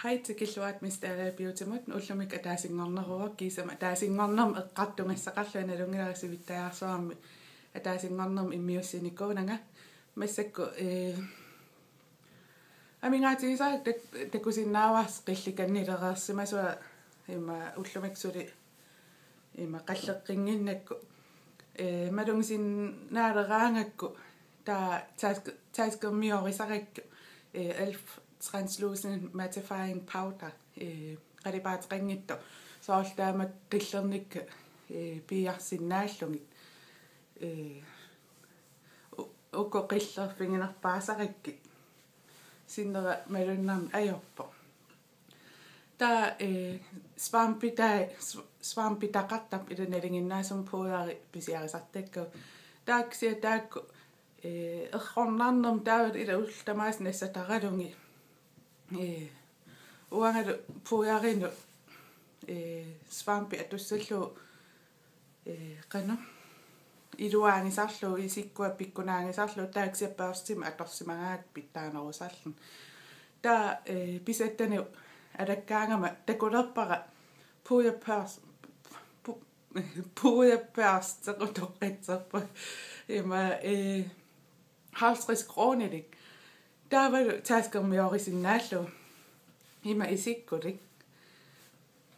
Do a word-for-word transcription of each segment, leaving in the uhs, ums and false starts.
Hej, tikilluarit Miss Dalager Beautymut. Ullumikkut ataasinngorneruvoq, kiisami ataasinngornermi eqqartugassaqarlunga, nalunngilara sivittariaqarsuarmik ataasinngornermi immiussinikuunanga. Massakkut, eh, amigaatigisara tak-, takusinnaavarsi qillikannilereersimasua, ima ullumikkut suli ima qalleqqinnginnakku. Eh, malugisinnaaleraangakku taava task-, taskermiorisarakkit, eh, elf Translucent Mattifying Powder, eh, qalipaateqanngitsoq, soorlu taama qillernikka, eh, piiarsinnaallugit. Eh, u-, uku qillerfiginerpaasarakkit. Sinnera malunnarneq ajorpoq. Taava, eh, svampi taava, sv-, svampitaqartarpoq, ila nalinginnaasumik pudderi pisiarisartakkavut. Taava kisianni taakku, eh, errornarnermik taava ila ullut tamaasa nassataralugit. Eh, uangalu pudderinut, eh, svampi atussallugu, eh, qanoq, iluaagisarlugu, isikkua pikkunaagisarlugu, taava kisianni børstimik atorsimagaangakkit pitsaanerusarluni. Taava, eh, pisattanik alakkaangama takulerpara pudderbørs-, pu-, pudderbørste, utoqqatserpunga. Ima, eh, halvtreds kronilik. Taavalu taskermiorisinnaallugu. Ima isikkulik.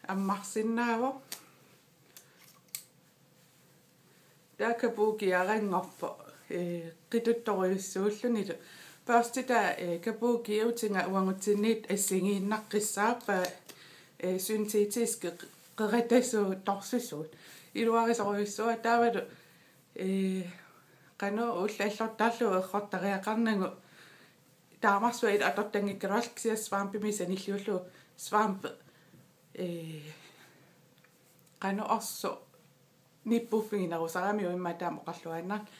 Ammarsinnaavoq. Taava kabukiaranngorpoq, eh, qituttorujussuullunilu. Børsti taava, eh, kabukiutiga uagutsinniit assigiinnaqqissaarpaa, eh, syntetiske qeratasuut torsisuut. Iluarisorujussuuara taavalu, eh, qanoq, ulloq allortarlugu errortariaqarnagu. Taamarsuaq ila atortanngikkaluarlugit kisianni svampimik sanilliullugu svamp, eh, qanoq, orsoq nippuffiginerusaramiuk, immaqa taama oqarluaannarlugu.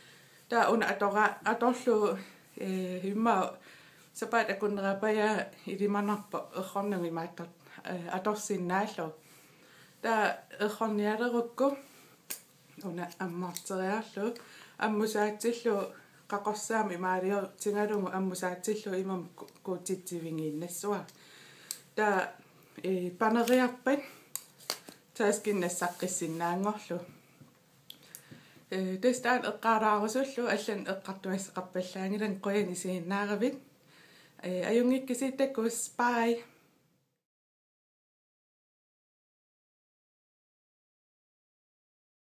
Taava una atora-, atorlugu, eh, immaqa sapaatip akunnerapajaa ilimanarpoq errornagu imaattoq, eh, atorsinnaallugu. Taava errornialerukku una ammarteriarlugu, ammusaatsillugu, qaqorsaamik imaaliortigalugu ammusaatsillugu imaammat ku-, kuutitsivigiinnassavara. Taava, eh, paneriarpat taskinnassaqqissinnaanngorlugu. Eh, tassa taanna eqqaalaarusullugu, allanik eqqartugassaqarpallaanngilanga, qujanaq isiginnaaravit. Eh, ajunngikkisi, takuss', bye.